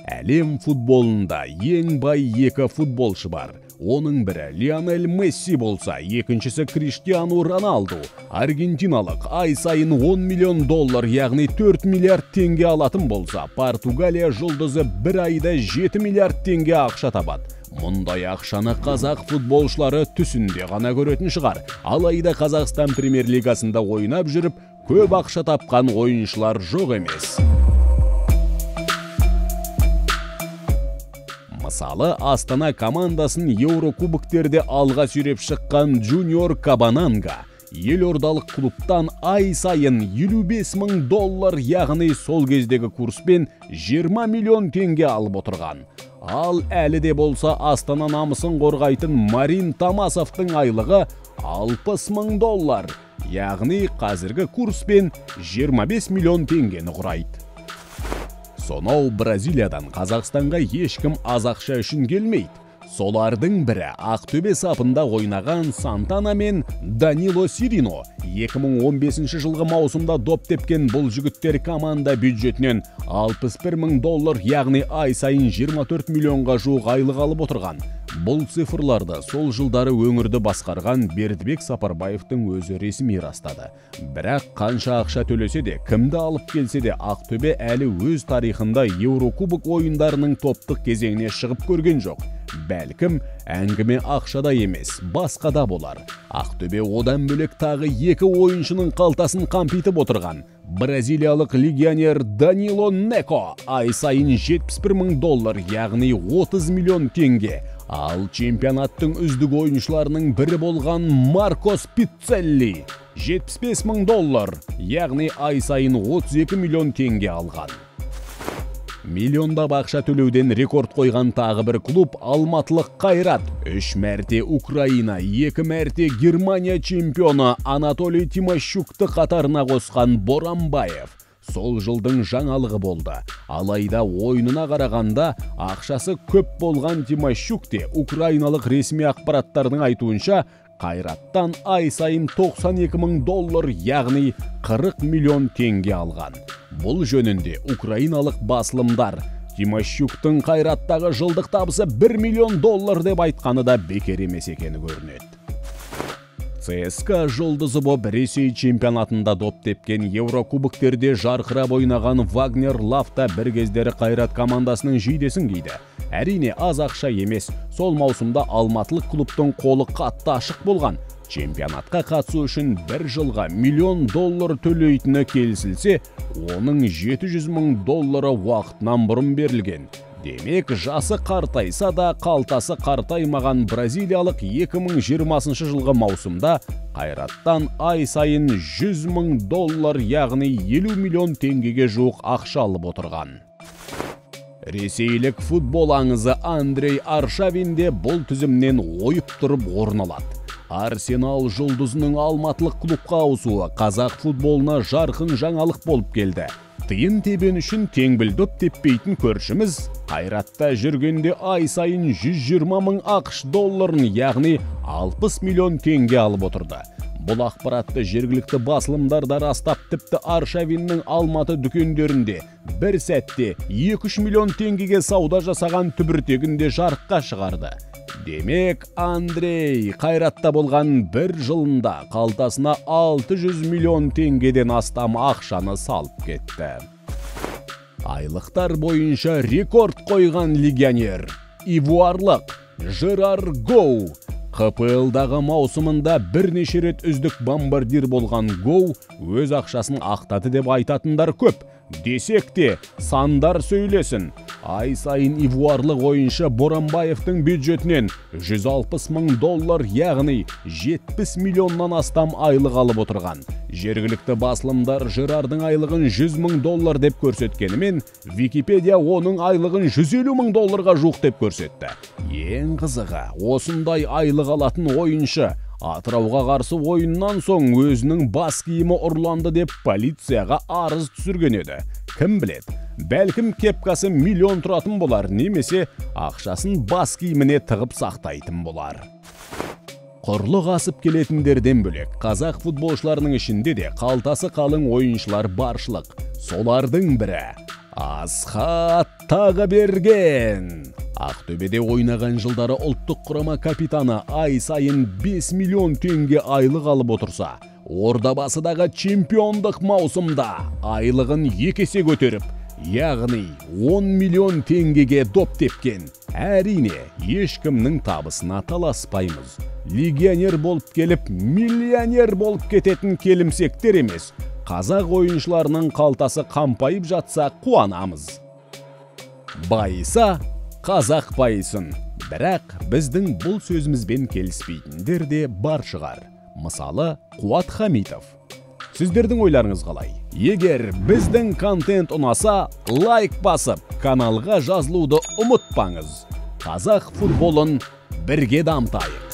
Әлем футболында ең бай екі футболшы бар. Оның бірі Лионель Месси болса, екіншісі Криштиану Роналду. Аргентиналық ай сайын 10 миллион доллар, яғни 4 миллиард теңге алатын болса, Португалия жұлдызы бір айда 7 миллиард теңге ақша табады. Мұндай ақшаны қазақ футболшылары түсінде ғана көретін шығар. Алайда Қазақстан премьер-лигасында ойнап жүріп, көп ақша тапқан ойыншылар жоқ емес. Мысалы, Астана командасын Еурокубоктерде алға сүйреп шыққан Джуниор Кабананга елордалық клубтан ай сайын 55 мың доллар, яғни сол кездегі курспен 20 миллион теңге алып отырған. Ал әлі де болса Астана намысын қорғайтын Марин Томасовтың айлығы 60 мың доллар, яғни қазіргі курспен 25 миллион теңгені құрайды. Сонау Бразилиядан Қазақстанға ешкім аз ақша үшін келмейді. Солардың бірі Ақтөбе сапында ойнаған Сантана мен Данило Сирино. 2015 жылғы маусымда доп тепкен бұл жігіттер команда бюджетінен 61 мың доллар, яғни ай сайын 24 миллионға жуық айлық алып отырған. Бұл цифрларды сол жылдары өңірді басқарған Бердібек Сапарбаевтың өзі ресми растады. Бірақ қанша ақша төлесе де, кімді алып келсе де, Ақтөбе әлі өз тарихында Еурокубок ойындарының топтық кезеңіне шығып көрген жоқ. Бәлкім, әңгіме ақшада емес, басқада болар. Ақтөбе одан бөлек тағы екі ойыншының қалтасын қампитып отырған. Бразилиялық легионер Данило Неко ай сайын 71 мың доллар, яғни 30 миллион теңге. Ал чемпионаттың үздік ойыншыларының бірі болған Маркос Пиццелли 75 мың доллар, яғни ай сайын 32 миллион теңге алған. Миллиондап ақша төлеуден рекорд қойған тағы бір клуб алматылық Қайрат. 3 мәрте Украина, 2 мәрте Германия чемпионы Анатолий Тимощукты қатарына қосқан Боранбаев. Сол жылдың жаңалығы болды. Алайда ойынына қарағанда ақшасы көп болған Тимощук те украиналық ресми ақпараттардың айтуынша Қайраттан ай сайын 92 мың доллар, яғни 40 миллион теңге алған. Бұл жөнінде украиналық басылымдар Тимощуктың Қайраттағы жылдық табысы 1 миллион доллар деп айтқаны да бекер емес екені көрінеді. ЦСКА жұлдызы боп Ресей чемпионатында доп тепкен, Еурокубоктерде жарқырап ойнаған Вагнер Лав та бір кездері Қайрат командасының жейдесін киді. Әрине, аз ақша емес, сол маусымда алматылық клубтың қолы қатты ашық болған. Чемпионатқа қатысу үшін бір жылға миллион доллар төлейтіні келісілсе, оның 700 мың доллары уақытынан бұрын берілген. Демек, жасы қартайса да қалтасы қартаймаған бразилиялық 2020 жылғы маусымда Қайраттан ай сайын 100 мың доллар, яғни 50 миллион теңгеге жуық ақша алып отырған. Ресейлік футбол аңызы Андрей Аршавин де бұл тізімнен ойып тұрып орын алады. Арсенал жұлдызының алматылық клубқа ауысуы қазақ футболына жарқын жаңалық болып келді. Тиын тебен үшін теңбіл доп теппейтін көршіміз Қайратта жүргенде ай сайын 120 мың ақш долларын, яғни 60 миллион теңге алып отырды. Бұл ақпаратты жергілікті басылымдар да растап, тіпті Аршавиннің Алматы дүкендерінде бір сәтте 2-3 миллион теңгеге сауда жасаған түбіртегін де жарыққа шығарды. Демек, Андрей Қайратта болған бір жылында қалтасына 600 миллион теңгеден астам ақшаны салып кетті. Айлықтар бойынша рекорд қойған легионер ивуарлық Жерар Гоу. ҚПЛ-дағы маусымында бірнеше рет үздік бомбардир болған Гоу өз ақшасын ақтады деп айтатындар көп. Десек те, сандар сөйлесін. Ай сайын ивуарлық ойыншы Боранбаевтың бюджетінен 160 мың доллар, яғни 70 миллионнан астам айлық алып отырған. Жергілікті басылымдар Жерардың айлығын 100 мың доллар деп көрсеткенімен, Википедия оның айлығын 150 мың долларға жуық деп көрсетті. Ең қызығы, осындай айлық алатын ойыншы Атырауға қарсы ойыннан соң өзінің бас киімі ұрланды деп полицияға арыз түсірген еді. Кім біледі, бәлкім кепкасы миллион тұратын болар, немесе ақшасын бас киіміне тығып сақтайтын болар. Құрлық асып келетіндерден бөлек, қазақ футболшыларының ішінде де қалтасы қалың ойыншылар баршылық. Солардың бірі Асхат Тағыберген. Ақтөбеде ойнаған жылдары ұлттық құрама капитаны ай сайын 5 миллион теңге айлық алып отырса, Ордабасыдағы чемпиондық маусымда айлығын 2 есе көтеріп, яғни 10 миллион теңгеге доп тепкен. Әрине, ешкімнің табысына таласпаймыз. Легионер болып келіп, миллионер болып кететін келімсектер емес. Қазақ ойыншыларының қалтасы қампайып жатса қуанамыз. Байыса, қазақ байысын. Бірақ біздің бұл сөзімізбен келіспейтіндер де бар шығар. Мысалы, Қуат Хамитов. Сіздердің ойларыңыз қалай? Егер біздің контент ұнаса, лайк басып, каналға жазылуды ұмытпаңыз. Қазақ футболын бірге дамытайық.